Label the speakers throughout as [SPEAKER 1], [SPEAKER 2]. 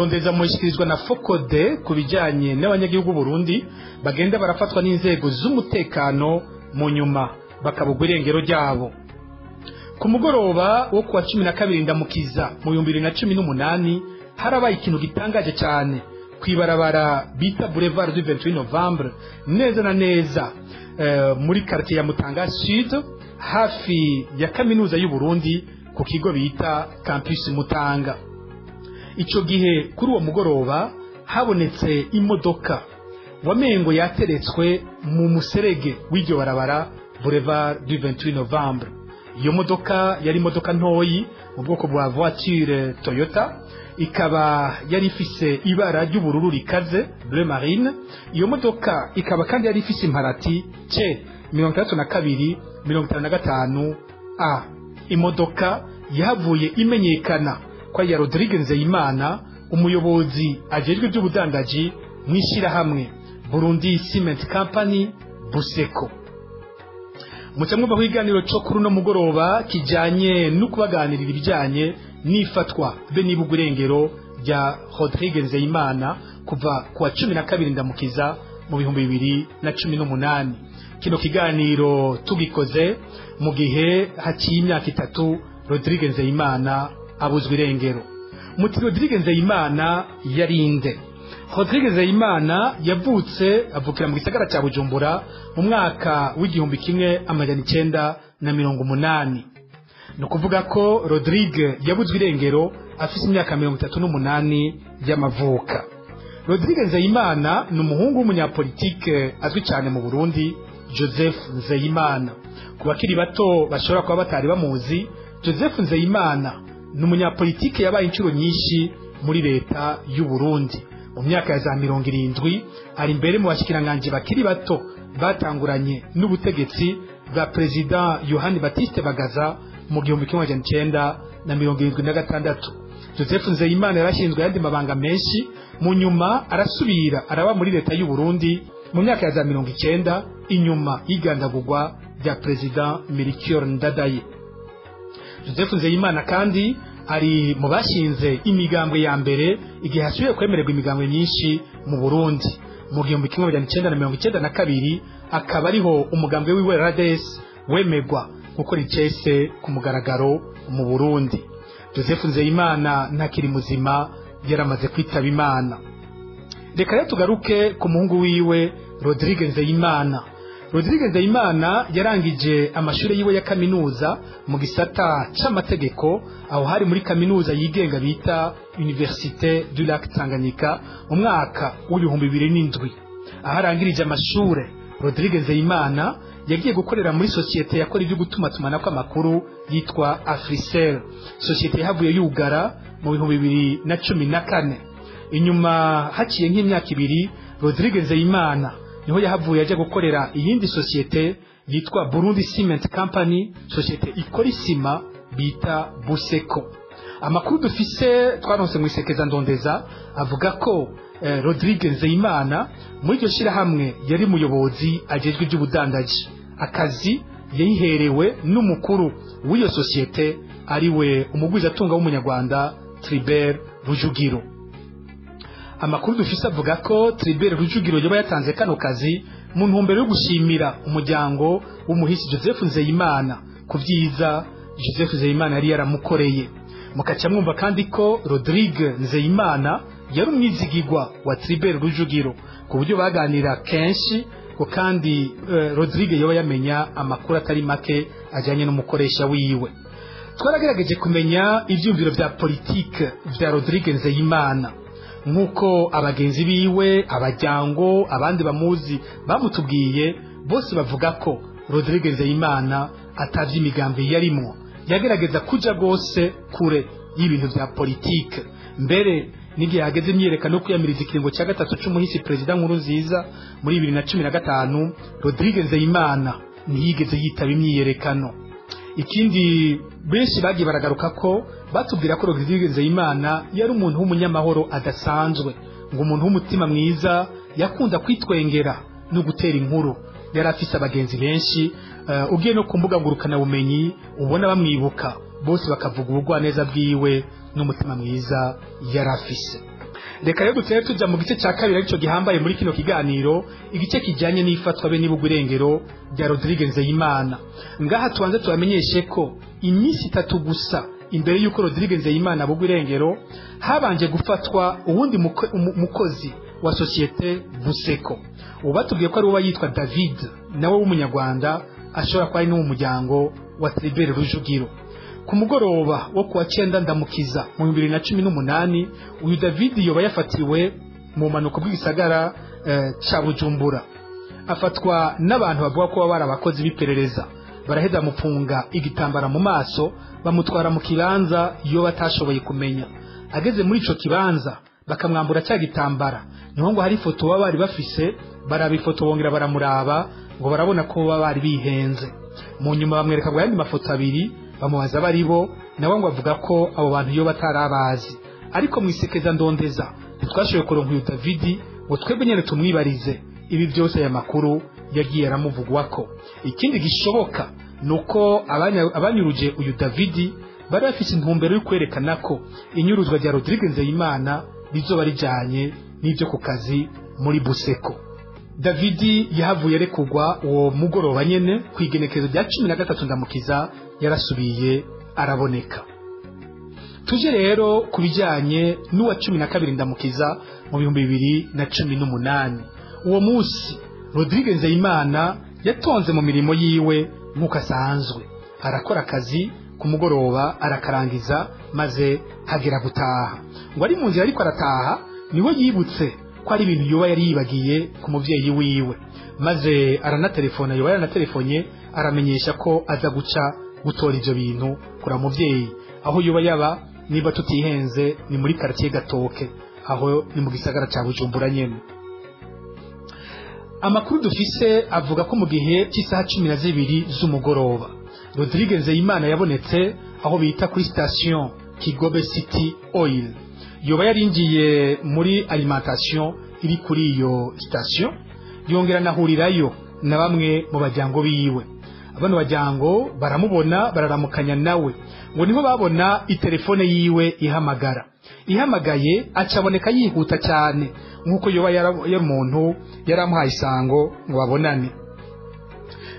[SPEAKER 1] Ndondeza mushikirizwa na Fokode ku bijyanye n'abanyagihugu Burundi bagenda barafatwa n'inzego z'umutekano, mu nyuma bakabugwa irengero ryabo. Ku mugoroba wo kuwa 12 Ndamukiza mu 2018, harabaye ikintu gitangaje cyane kwibarabara bita Boulevard du 28 Novembre, neza na neza muri quartier ya Mutanga Sud, hafi ya kaminuza y'u Burundi, ku kigo bita Campus Mutanga. Ico gihe kuri uwo mugoroba habonetse imodoka wamengo yateretswe mu muserege w'iryo barabara Boulevard du 28 Novembre. Iyo modoka yari imodoka ntoyi mu bwoko bwa voiture Toyota, ikaba yari ifise ibara ry'ubururu rikaze, bleu marine. Iyo modoka ikaba kandi yari ifise imparati C 62 55 A. Imodoka yahavuye imenyekana ko ya Rodrigue Nzeyimana, umuyobozi ajejwe iby'ubudandaji mw'ishyirahamwe Burundi Cement Company, Buseko. Muca mwumva ko ikiganiro cyo kuri uno mugoroba kijyanye no kubaganirira ibijyanye n'ifatwa be n'ibugwa irengero rya Rodrigue Nzeyimana kuva ku wa 12 Ndamukiza mu 2018. Kino kiganiro tugikoze mu gihe haciye imyaka 3 Rodrigue Nzeyimana abuzwa irengero. Muti Rodrigue Nzeyimana yarinde? Rodrigue Nzeyimana yavutse, avukira mu gisagara cya Bujumbura mu mwaka w'1980. Ni ukuvuga ko Rodrigue yabuzwe irengero afite imyaka 38 y'amavuka. Rodrigue Nzeyimana ni umuhungu w'umunyapolitike azwi cyane mu Burundi, Joseph Nzeyimana. Ku bakiri bato bashobora kuba batari bamuzi, Joseph Nzeyimana ni umunyapolitike yabaye inshuro nyinshi muri leta y'u Burundi mu myaka ya za 70. Ari imbere mu bashikiranganji bakiri bato batanguranye n'ubutegetsi bwa Perezida Yohani Baptiste Bagaza mu 1976. Joseph Nzeyimana yarashinzwe ayandi mabanga menshi, mu nyuma arasubira araba muri leta y'u Burundi mu myaka ya za 90, inyuma y'igandagurwa rya Perezida Melchior Ndadaye. Joseph Nzeyimana kandi ari mu bashinze imigambwe ya mbere igihe hasubiye kwemererwa imigambwe myinshi mu Burundi mu 1992, akaba ariho umugambwe wiwe Rades wemegwa gukora icese ku mugaragaro mu Burundi. Joseph Nzeyimana ntakiri muzima, yaramaze kwitaba Imana. Reka rero tugaruke ku muhungu wiwe Rodrigue Nzeyimana. Rodrigue Nzeyimana yarangije amashuri yiwe ya kaminuza mu gisata c'amategeko, aho hari muri kaminuza yigenga bita Université du Lac Tanganyika, mu mwaka w'2007. Aho arangirije amashure, Rodrigue Nzeyimana yagiye gukorera muri sosiyete yakora ibyo gutumatumanako amakuru yitwa Africell, sosiyete yahavuye yugara mu 2014. Inyuma haciye nk'imyaka 2, Rodrigue Nzeyimana niho yahavuye ajya gukorera iyindi sosiyete yitwa Burundi Cement Company, sosiyete ikora isima bita Buseko. Amakuru dufise, twaronse mu isekeza Ndondeza, avuga ko Rodrigue Nzeyimana muri iryo shyirahamwe yari umuyobozi ajejwe iby'ubudandaji, akazi yayiherewe n'umukuru w'iyo sosiyete, ariwe umugwizatunga w'umunyarwanda Tribert Rujugiro. Amakuru dufise avuga ko Tribert Rujugiro yoba yatanze kano kazi mu ntumbero yo gushimira umuryango w'umuhisi Joseph Nzeyimana ku byiza Joseph Nzeyimana yari yaramukoreye. Mukaca mwumva kandi ko Rodrigue Nzeyimana yari umwizigigwa wa Tribert Rujugiro, ku buryo baganira kenshi, ko kandi Rodrigue yoba yamenya amakuru atari make ajyanye n'umukoresha wiwe. Twaragerageje kumenya ibyumviro vya politike vya Rodrigue Nzeyimana. Nk'uko abagenzi biwe, abajyango, abandi bamuzi bamutubwiye, bose bavuga ko Rodrigue Nzeyimana atavye imigambi yarimwo, yagerageza kuja rwose kure y'ibintu vya politike. Mbere n'igihe hageze imyiyerekano yo kwiyamiriza ikiringo cya gatatu c'umuhisi Perezida Nkurunziza muri 2015, Rodrigue Nzeyimana ntiyigeze yitaba imyiyerekano. Ikindi benshi bagiye baragaruka ko batubwira ko Rodrigue Nzeyimana yari umuntu w'umunyamahoro adasanzwe, ngo umuntu w'umutima mwiza, yakunda kwitwengera no gutera inkuru. Yari afise abagenzi benshi, ugiye no ku mbuga ngurukanabumenyi ubona bamwibuka bose, bakavuga ubugwaneza bwiwe n'umutima mwiza yari afise. Reka rero dutere tuja mu gice cya kabiri, aricyo gihambaye muri kino kiganiro, igice kijyanye n'ifatwa be n'ibugwa irengero rya Rodrigue Nzeyimana. Ngaha tubanze tubamenyeshe ko iminsi 3 gusa imbere y'uko Rodrigue Nzeyimana abugwa irengero, habanje gufatwa uwundi mukozi wa société Buseko. Ubu batubwiye ko ari uwo yitwa David, nawe w'umunyarwanda, ashobora kuba ari n'uwo wa Tribert Rujugiro. Ku mugoroba wo kuwa 9 Ndamukiza mu 2018, uyu David yoba yafatiwe mu manuko bw'igisagara ca Bujumbura, afatwa n'abantu bavuga ko bari abakozi b'iperereza. Baraheza mupfunga igitambara mu maso, bamutwara mu kibanza iyo batashoboye kumenya. Ageze muri ico kibanza bakamwambura cya gitambara, niho ngo hari ifoto baba bari bafise, baraba ifoto bongera baramuraba, ngo barabona ko baba bari bihenze. Mu nyuma bamwereka ngo yandi mafoto abiri, bamubaza bari bo, nawe ngo avuga ko abo bantu iyo batarabazi. Ariko mu isekeza ndondeza ntitwashoboye kuronka uyu David ngo twebwe nyene tumwibarize ibi byose aya makuru yagiye aramuvugwako. Ikindi gishoboka nuko abanyuruje uyu David bari bafise intumbero yo kwerekana ko inyuruzwa rya Rodrigue Nzeyimana rizoba rijanye n'ibyo ku kazi muri Buseko. David yahavuye arekurwa uwo mugoroba nyene ku igenekerezo rya 13 Ndamukiza, yarasubiye araboneka. Tuje rero ku bijyanye n'uwa 12 Ndamukiza mu 2018. Uwo munsi Rodrigue Nzeyimana yatonze mu mirimo yiwe nk'uko asanzwe, arakora akazi ku mugoroba arakarangiza, maze hagera gutaha. Ngo ari mu nzira ariko arataha, niho yibutse ko ari ibintu yoba yari yibagiye ku muvyeyi wiwe, maze aranatelefona, yoba yaranatelefonye aramenyesha ko aza guca gutora ivyo bintu kura muvyeyi aho yoba yaba, niba tutihenze ni muri quartier Gatoke, aho ni mu gisagara ca Bujumbura nyene. Amakuru dufise avuga ko mu gihe cy'isaha 12 z'umugoroba Rodrigue Nzeyimana yabonetse aho bita kuri station Kigobe City Oil. Yoba yarinjiye muri alimentation iri kuri iyo station, yongera nahurirayo na bamwe mu bajyango biwe. Abano bajyango baramubona, bararamukanya nawe, ngo niho babona itelefone yiwe ihamagara. Ihamagaye acaboneka yihuta cyane nkuko yoba yari umuntu yaramuhaye isango ngo babonane.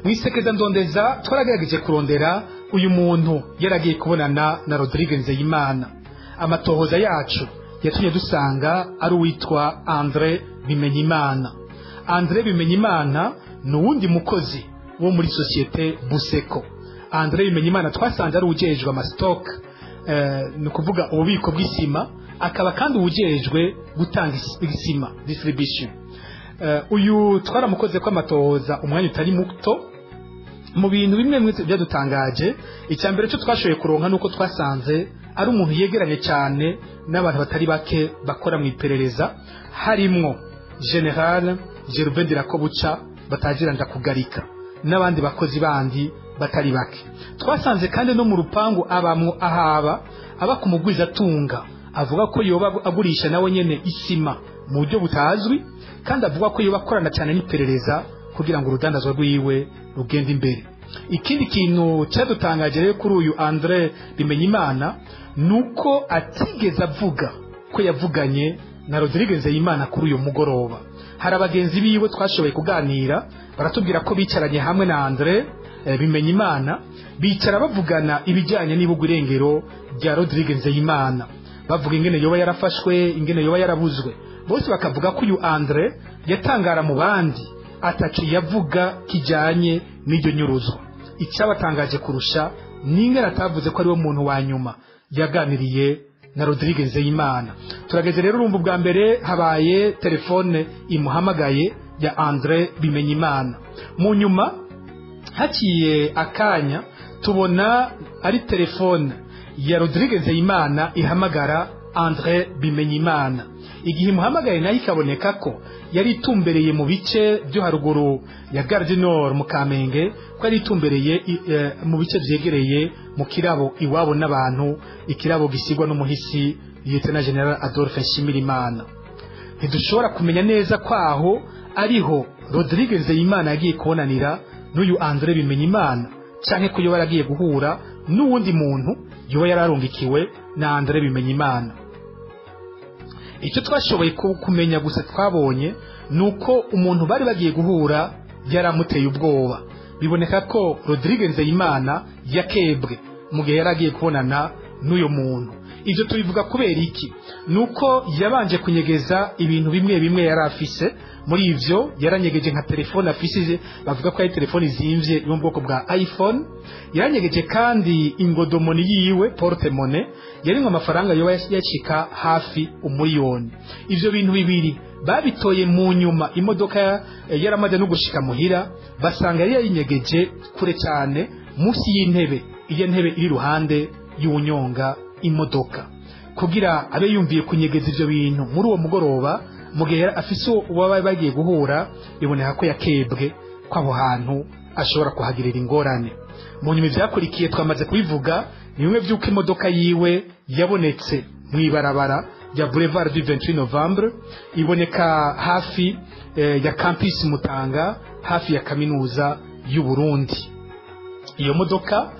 [SPEAKER 1] Mwisekeza ndondeza twaragerageje kurondera uyu muntu yaragiye kubonana na Rodrigue Nzeyimana. Amatohoza yacu yatumye dusanga ari uwitwa Andre Bimenyimana. Andre Bimenyimana ni uwundi mukozi wo muri société Buseko. Andre Bimenyimana twasanze ari ujejwe ama stock, ni ukuvuga ububiko bw'isima, akaba kandi ujejwe gutanga isima, distribution. Uyu twaramukoze ko amatohoza umwanya utari muto. Mu bintu bimwe bimwe byadutangaje, icya mbere cyo twashoboye kuronka nuko twasanze ari umuntu yegeranye cyane n'abantu batari bake bakora mu iperereza, harimwo General Gervais Ndirakobuca batagira ndakugarika n'abandi bakozi bandi batari bake. Twasanze kandi no mu rupangu abamwo ahaba aba ku mugwizatunga avuga ko yoba agurisha nawe nyene isima mu buryo butazwi, kandi avuga ko yoba akorana cyane n'iperereza kugira ngo urudandazwa rwiwe rugende imbere. Ikindi kintu cyadutangaje rero kuri uyu Andre Bimenyimana nuko atigeze avuga ko yavuganye na Rodrigue Nzeyimana kuri uyu mugoroba. Hari abagenzi biwe twashoboye kuganira, baratubwira ko bicaranye hamwe na Andre Bimenyimana, bicara bavugana ibijyanye n'ibugwa irengero rya Rodrigue Nzeyimana, bavuga ingene yoba yarafashwe, ingene yoba yarabuzwe. Bose bakavuga ko uyu Andre yatangara mu bandi atacu yavuga kijyanye n'iryo nyuruzwa. Icyabatangaje kurusha ni ingene atavuze ko ari we muntu wa nyuma yaganiriye na Rodrigue Nzeyimana. Turageze rero urumva ubwa mbere habaye telefone imuhamagaye ya Andre Bimenyimana. Mu nyuma haciye akanya tubona ari telefone ya Rodrigue Nzeyimana ihamagara Andre Bimenyimana. Igihe imuhamagaye nayo ikaboneka ko yari itumbereye mu bice byo haruguru ya Gare du Nord mu Kamenge, ko yari itumbereye mu bice byegereye mu kirabo iwabo n'abantu, ikirabo gisigwa n'umuhisi Lieutenant General Adolphe Nshimirimana. Ntidushobora kumenya neza ko aho ariho Rodrigue Nzeyimana yagiye kubonanira n'uyu Andre Bimenyimana, canke ko yoba yaragiye guhura n'uwundi muntu yoba yararungikiwe na Andre Bimenyimana. Icyo twashoboye kumenya gusa twabonye nuko umuntu bari bagiye guhura yaramuteye ubwoba. Biboneka ko Rodrigue Nzeyimana yakebwe mu gihe yari agiye kubonana n'uyo muntu. Ibyo tubivuga kubera iki? Nuko yabanje kunyegeza ibintu bimwe bimwe yari afise. Muri ivyo yaranyegeje nka telefone afise, bavuga ko ari telefone izimvye yo mu bwoko bwa iPhone. Yaranyegeje kandi ingodomoni yiwe, porte-monnaie, yarimwo amafaranga yoba yacika hafi 1 miliyoni. Ivyo bintu bibiri babitoye mu nyuma imodoka yaramaze no gushika muhira, basanga yari yayinyegeje kure cyane munsi y'intebe, iyo ntebe iri ruhande y'unyonga imodoka, kugira abe yumviye kunyegeza ivyo bintu muri uwo mugoroba mu gihe afise uwo bari bagiye guhura. Biboneka ko yakebwe ko aho hantu ashobora kuhagirira ingorane. Mu nyuma ivyakurikiye twamaze kubivuga, ni bimwe vy'uko imodoka yiwe yabonetse mw'ibarabara rya Boulevard du 28 Novembre, iboneka hafi ya campus Mutanga, hafi ya kaminuza y'u Burundi. Iyo modoka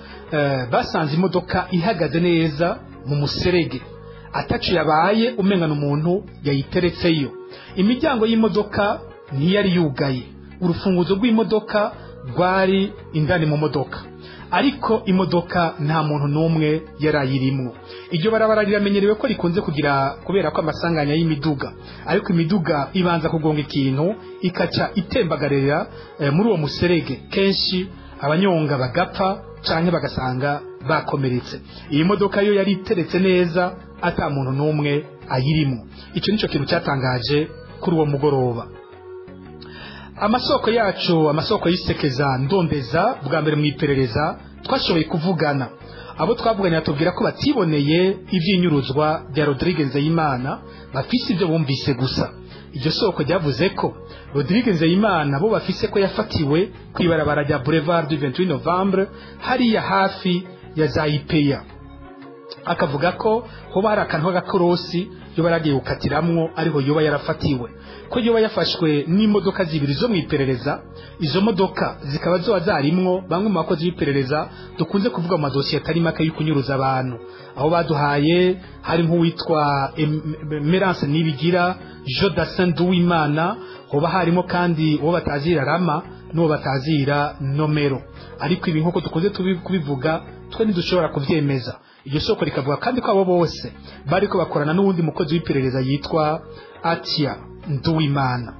[SPEAKER 1] basanze imodoka ihagaze neza mu muserege, ataco yabaye, umengana umuntu yayiteretseyo. Imiryango y'imodoka ntiyari yugaye, urufunguzo rw'imodoka rwari indani mu modoka, ariko imodoka nta muntu n'umwe yarayirimwo. Iryo barabara riramenyerewe ko rikunze kugira kubera ko amasanganya y'imiduga, ariko imiduga ibanza kugonga ikintu ikaca itembagarira muri uwo muserege, kenshi abanyonga bagapfa canke bagasanga bakomeretse. Iyi modoka yo yari iteretse neza, ata muntu n'umwe ayirimo. Icyo nico kintu cyatangaje kuri uwo mugoroba. Amasoko yacu, amasoko y'isekeza ndondeza bwa mbere mu iperereza, twashoboye kuvugana, abo twavuganye batubwira ko batiboneye ivy'inyuruzwa rya Rodrigue Nzeyimana, bafise ibyo bumvise gusa. Iryo soko ryavuze ko Rodrigue Nzeyimana bo bafise ko yafatiwe kw'ibarabara rya Boulevard du 28 Novembre, hariya hafi ya za IPEA. Akavuga ko hoba hari akantu k'agakorosi yoba yaragiye gukatiramwo, ariho yoba yarafatiwe, ko yoba yafashwe n'imodoka zibiri zo mu iperereza. Izo modoka zikaba zoba zarimwo bamwe mu bakozi b'iperereza dukunze kuvuga mu madosiye atari make yo kunyuruza abantu. Aho baduhaye hari nk'uwitwa Merance Nibigira, Jodassin Duwimana, hoba harimo kandi uwo batazira Rama n'uwo batazira Nomero. Ariko ibi, nk'uko dukunze kubivuga, twe ntidushobora kuvyemeza. Iryo soko rikavuga kandi ko abo bose bariko bakorana n'uwundi mukozi w'iperereza yitwa Atia Nduwimana.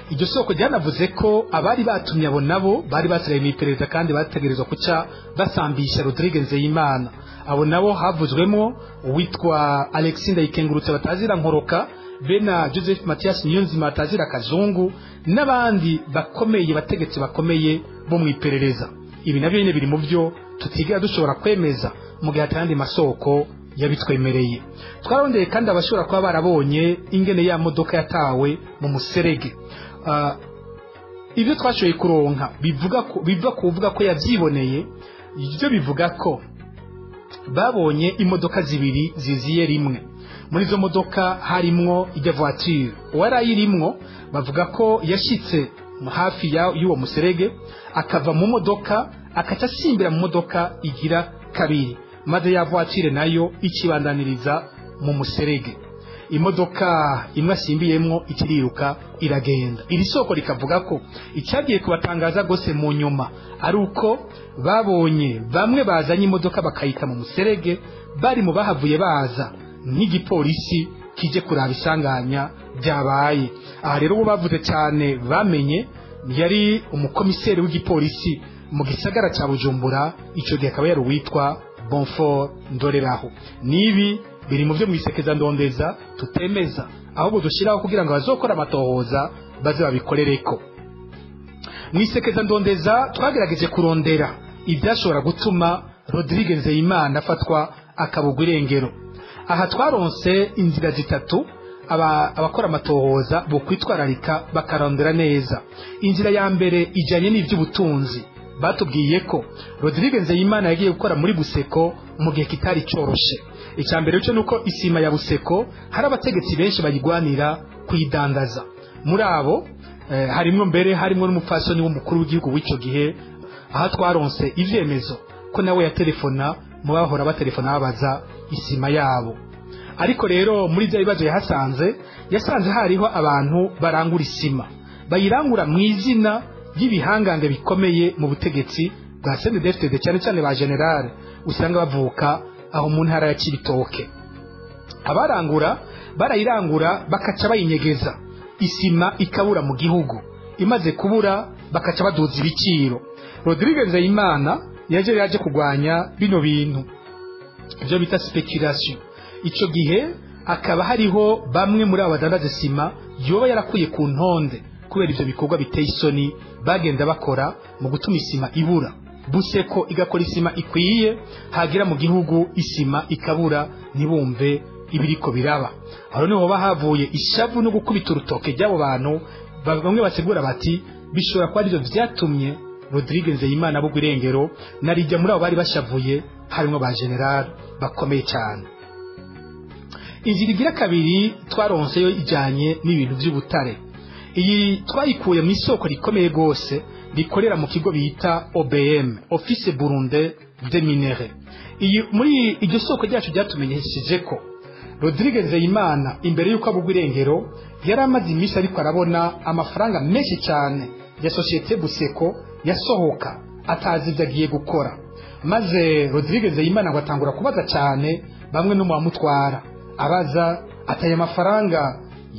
[SPEAKER 1] Iryo soko ryanavuze ko abari batumye abo nabo bari basigaye mu iperereza kandi bategerezwa kuca basambisha Rodrigue Nzeyimana. Abo nabo havuzwemo uwitwa Alexis Ndayikengurutse batazira Nkoroka, bena Joseph Mathias Niyonzima batazira Kazungu, n'abandi bakomeye, bategetsi bakomeye bo mu iperereza. Ibi nabyo nyine biri mu byo tutigera dushobora kwemeza mu gihe atayandi masoko yabitwemereye. Twarondeye kandi abashobora kuba barabonye ingene ya modoka yatawe mu muserege. Ibyo twashoboye kuronka bivuga ko, biva kuvuga ko yavyiboneye, ibyo bivuga ko babonye imodoka zibiri ziziye rimwe. Muri izo modoka harimwo ijya voiture. Uwarayirimwo bavuga ko yashitse hafi y'uwo muserege, akava mu modoka, akaca asimbira mu modoka igira kabiri, maze ya voiture nayo ikibandaniriza mu muserege. Imodoka imwe asimbiyemwo ikiriruka iragenda. Iri soko rikavuga ko icyagiye kubatangaza gose mu nyuma ari uko babonye bamwe bazanye imodoka bakayita mu muserege bari mu bahavuye baza nk'igipolisi kije kuraba isanganya byabaye. Aha rero uwo bavuze cyane bamenye yari umukomiseri w'igipolisi mu gisagara cya Bujumbura icyo gihe, akaba yari uwitwa Bonfort Ndoreraho. Nibi biri mu byo mwisekeza ndondeza tutemeza, ahubwo dushyiraho kugira ngo abazokora amatohoza baze babikorereko. Mwisekeza ndondeza twagerageje kurondera ibyashobora gutuma Rodrigue Nzeyimana afatwa akabugwa irengero. Aha twaronse inzira zitatu abakora amatohoza bo kwitwararika bakarondera neza. Inzira ya mbere ijyanye n'iby'ubutunzi. Batubwiye ko Rodrigue Nzeyimana yagiye gukora muri Buseko mu gihe kitari coroshe. Icya mbere cyo nuko isima ya Buseko hari abategetsi benshi bayigwanira kuyidandaza. Muri abo harimwo mbere harimwo n'umupfasoni w'umukuru w'igihugu w'icyo gihe. Aha twaronse ivyemezo ko nawe ya telefona mu bahora batelefona babaza isima yabo. Ariko rero muri bya bibazo yahasanze, yasanze hariho abantu barangura isima, bayirangura mu izina ry'ibihangange bikomeye mu butegetsi bwa CNDD-FDD, cyane cyane ba général usanga bavuka aho mu ntara ya Cibitoke. Abarangura barayirangura bakaca bayinyegeza, isima ikabura mu gihugu. Imaze kubura bakaca baduza ibiciro. Rodrigue Nzeyimana yaje kugwanya bino bintu, ibyo bita spéculation. Ico gihe akaba hariho bamwe muri abo badandaza isima yoba yarakuye ku ntonde kubera ivyo bikorwa biteye isoni bagenda bakora mu gutuma isima ibura. Buseko igakora isima ikwiye, hagira mu gihugu isima ikabura, ntibumve ibiriko biraba. Aho niho bahavuye ishavu no gukubita urutoke ry'abo bantu. Bamwe basigura bati bishobora kuba arivyo vyatumye Rodrigue Nzeyimana abugwa irengero, narijya muri abo bari bashavuye harimo ba général bakomeye cyane. Inzira igira kabiri twaronseyo ijyanye n'ibintu by'ubutare. Iyi twayikuye mu isoko rikomeye rwose rikorera mu kigo bita OBM, Office Burundais des Minerais. Iyi muri iryo soko ryacu ryatumenyesheje ko Rodrigue Nzeyimana imbere y'uko abugwa irengero yari amaze iminsi ariko arabona amafaranga menshi cyane ya société Buseko yasohoka atazi ibyo agiye gukora. Maze Rodrigue Nzeyimana ngo atangura kubaza cyane bamwe no mu bamutwara, abaza ataye amafaranga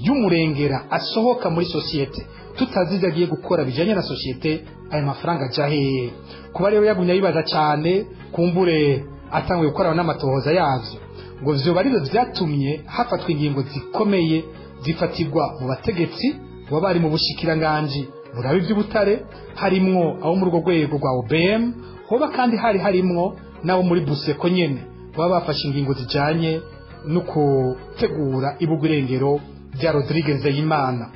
[SPEAKER 1] y'umurengera asohoka muri société tutazi ibyo agiye gukora bijyanye na société, ayo mafaranga ajya hehe? Kuba rero yagumye ayibaza cyane, kumbure atanguye gukora n'amatohoza yavyo, ngo vyoba arivyo vyatumye hafatwa ingingo zikomeye zifatirwa mu bategetsi baba bari mu bushikiranganji buraba iby'ubutare, harimwo abo muri urwo rwego rwa OBM, hoba kandi hari harimwo n'abo muri Buseko nyene baba bafashe ingingo zijanye no gutegura ibugwa irengero rya Rodrigue Nzeyimana.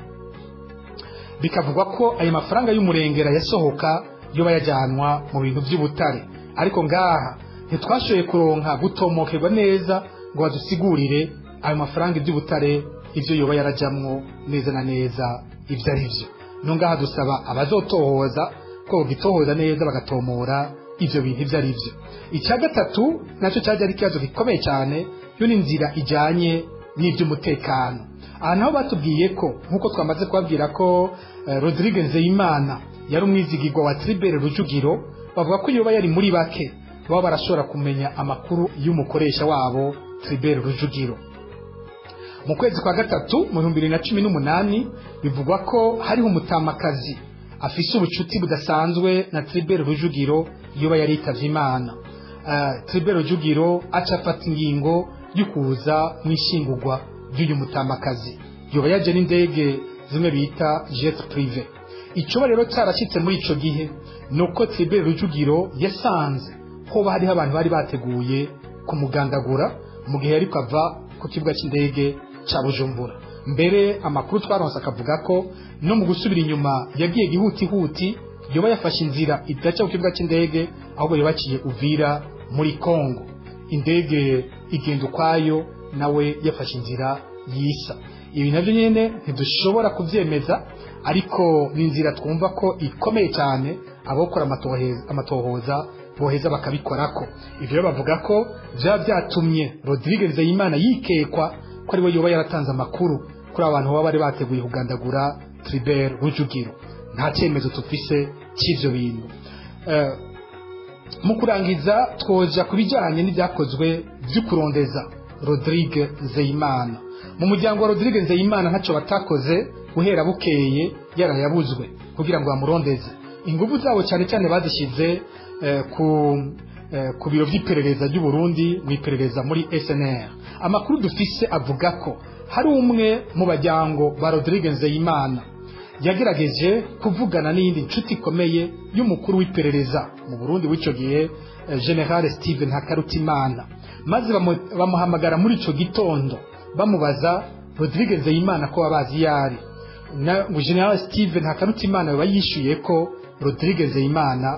[SPEAKER 1] Bikavugwa ko ayo mafaranga y'umurengera yasohoka yoba yajyanwa mu bintu by'ubutare, ariko ngaha ntitwashoboye kuronka gutomokerwa neza ngo badusigurire ayo mafaranga iby'ubutare ibyo yoba yarajamwo neza na neza ibyo ari byo. No ngaha dusaba abazotohoza ko gitohoza neza bagatomora ivyo bintu ibyo ari byo. Icya gatatu nacyo cyajya ari ikibazo gikomeye cyane, yo ni inzira ijyanye n'iby'umutekano. Aha naho batubwiye ko nk'uko twamaze kubabwira ko Rodrigue Nzeyimana yari umwizigirwa wa Tribert Rujugiro, bavuga ko yoba yari muri bake baba barashobora kumenya amakuru y'umukoresha wabo Tribert Rujugiro. Mu kwezi kwa gatatu mu 2018 bivugwa ko hariho umutamakazi afise ubucuti budasanzwe na Tribert Rujugiro yoba yaritavye Imana. Tribert Rujugiro aca afata ingingo yo kuza mu ishingurwa ry'uyu mutamakazi, yoba yaje n'indege zimwe bita jet privé. Icoba rero carashitse muri ico gihe nuko Tribert Rujugiro yasanze hoba hariho abantu bari bateguye kumugandagura mu gihe yariko ava ku kibuga c'indege ca Bujumbura. Mbere amakuru twaronse akavuga ko no mu gusubira inyuma yagiye gihutihuti, yoba yafashe inzira idaca ku kibuga c'indege, ahubwo yobaciye Uvira muri Kongo, indege igenda ukwayo, nawe yafashe inzira yisa. Ibi navyo nyene ntidushobora kuvyemeza, ariko ni inzira twumva ko ikomeye cyane, abokora amatohoza boheza bakabikorako. Ivyo rero bavuga ko vyaba vyatumye Rodrigue Nzeyimana yikekwa ko ariwe yoba yaratanze amakuru kuri abantu baba bari bateguye kugandagura Tribert Rujugiro. Nta cyemezo tufise cy'ivyo bintu. Mu kurangiza twoja ku bijyanye n'ibyakozwe byo kurondeza Rodrigue Nzeyimana. Mu muryango wa Rodrigue Nzeyimana ntacyo batakoze guhera bukeye yarayabuzwe kugira ngo bamurondeze. Ingufu zabo cyane cyane bazishyize ku biro by'iperereza ry'u Burundi, mu iperereza muri SNR. Amakuru dufise avuga ko hari umwe mu bajyango ba Rodrigue Nzeyimana yagerageje kuvugana n'iyindi nshuti ikomeye y'umukuru w'iperereza mu Burundi w'icyo gihe, Général Steven Hakarutimana, maze bamuhamagara muri ico gitondo bamubaza Rodrigue Nzeyimana ko babazi yari na Général Steven Hakarutimana. Yoba yishuye ko Rodrigue Nzeyimana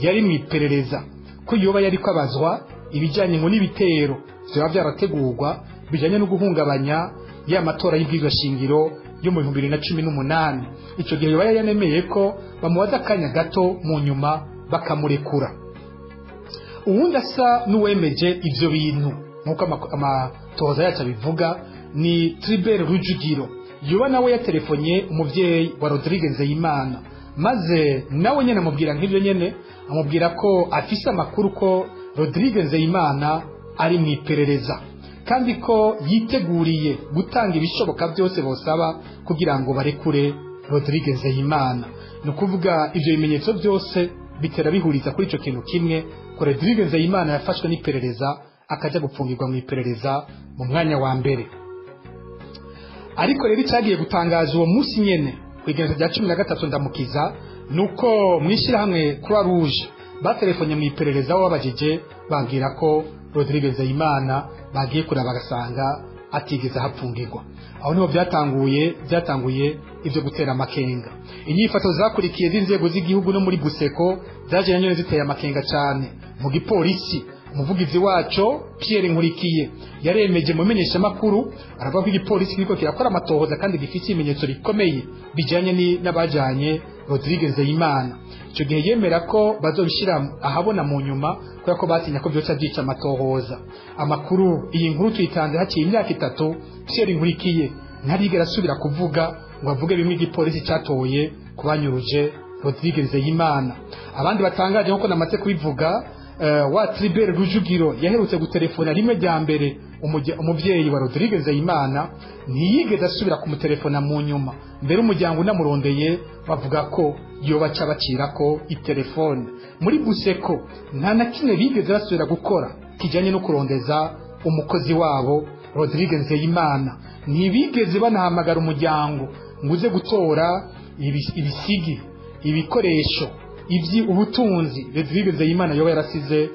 [SPEAKER 1] yari mu iperereza, ko yoba yari kwabazwa ibijyanye ngo n'ibitero byaba byarategurwa bijyanye no guhungabanya ya matora y'ibwirizwa shingiro yo mu 2018. Icyo gihe yoba yanemeye ko bamubaza akanya gato, mu nyuma bakamurekura. Uwundi asa n'uwemeje ivyo bintu Nk'uko amatohoza yacu abivuga, ni Tribert Rujugiro yoba nawe yatelefonye umuvyeyi wa Rodrigue Nzeyimana, maze nawe nyene amubwira nk'ivyo nyene, amubwira ko afise amakuru ko Rodrigue Nzeyimana ari mu iperereza kandi ko yiteguriye gutanga ibishoboka byose bosaba kugira ngo barekure Rodrigue Nzeyimana. Ni ukuvuga ivyo bimenyetso byose bitera bihuriza kuri ico kintu kimwe, ko Rodrigue Nzeyimana yafashwe n'iperereza akaja gupfungirwa mu iperereza mu mwanya wa mbere. Ariko rero icyagiye gutangaza uwo munsi nyene ku igenekerezo rya 13 Ndamukiza, nuko mw'ishyirahamwe Croix Rouge batelefonye mu iperereza aho babajije, bambwira ko Rodrigue Nzeyimana bagiye kuraba bagasanga atigeze ahapfungirwa. Aho niho byatanguye ivyo gutera amakenga. Inyifato zakurikiye z'inzego z'igihugu no muri Buseko zaje nyene ziteye amakenga cyane. Mu gipolisi, umuvugizi waco Pierre Nkurikiye yaremeje mu menyeshamakuru, aravuga ko igipolisi kiriko kirakora amatohoza kandi gifite ibimenyetso bikomeye bijanye n'abajanye Rodrigue Nzeyimana. Ico gihe yemera ko bazobishira ahabona mu nyuma, kubera ko batinya ko vyoca vyica amatohoza. Amakuru iyi nkuru tuyitanze haciye imyaka 3, Pierre Nkurikiye ntarigera asubira kuvuga ngo avuge bimwe igipolisi catoye kubanyuruje Rodrigue Nzeyimana. Abandi batangaje nkuko namaze kubivuga, wa Tribert Rujugiro yaherutse gutelefona rimwe rya mbere umuvyeyi wa Rodrigue Nzeyimana, ntiyigeze asubira kumutelefona mu nyuma. Mbere umuryango unamurondeye bavuga ko yobaca bacirako itelefone. Muri Buseko nta na kimwe bigeze basubira gukora kijanye no kurondeza umukozi wabo Rodrigue Nzeyimana. Ntibigeze banahamagara umuryango ngo uze gutora ibisigi, ibikoresho, ivyi ubutunzi Rodrigue Nzeyimana yoba yarasize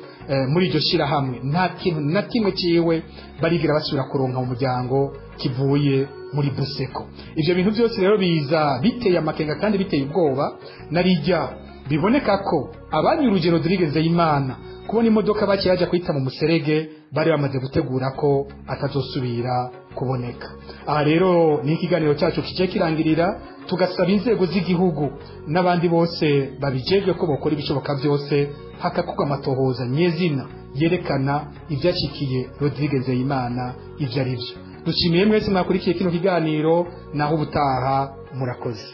[SPEAKER 1] muri iryo shirahamwe. Nta kintu na kimwe ciwe barigira basubira kuronka mu muryango kivuye muri Buseko. Ivyo bintu byose rero biza biteye amakenga kandi biteye ubwoba, narijya biboneka ko abanyuruje Rodrigue Nzeyimana kubona imodoka baciye yaja kwita mu muserege bari bamaze gutegura ko atazosubira kuboneka. Aha rero ni ikiganiro cyacu kigiye kirangirira, tugasaba inzego z'igihugu n'abandi bose babijejwe ko bokora ibishoboka byose hakakorwa amatohoza nyezina yerekana ivyashikiye Rodrigue Nzeyimana ivyo ari vyo. Dushimiye mwese mwakurikiye kino kiganiro, naho ubutaha murakoze.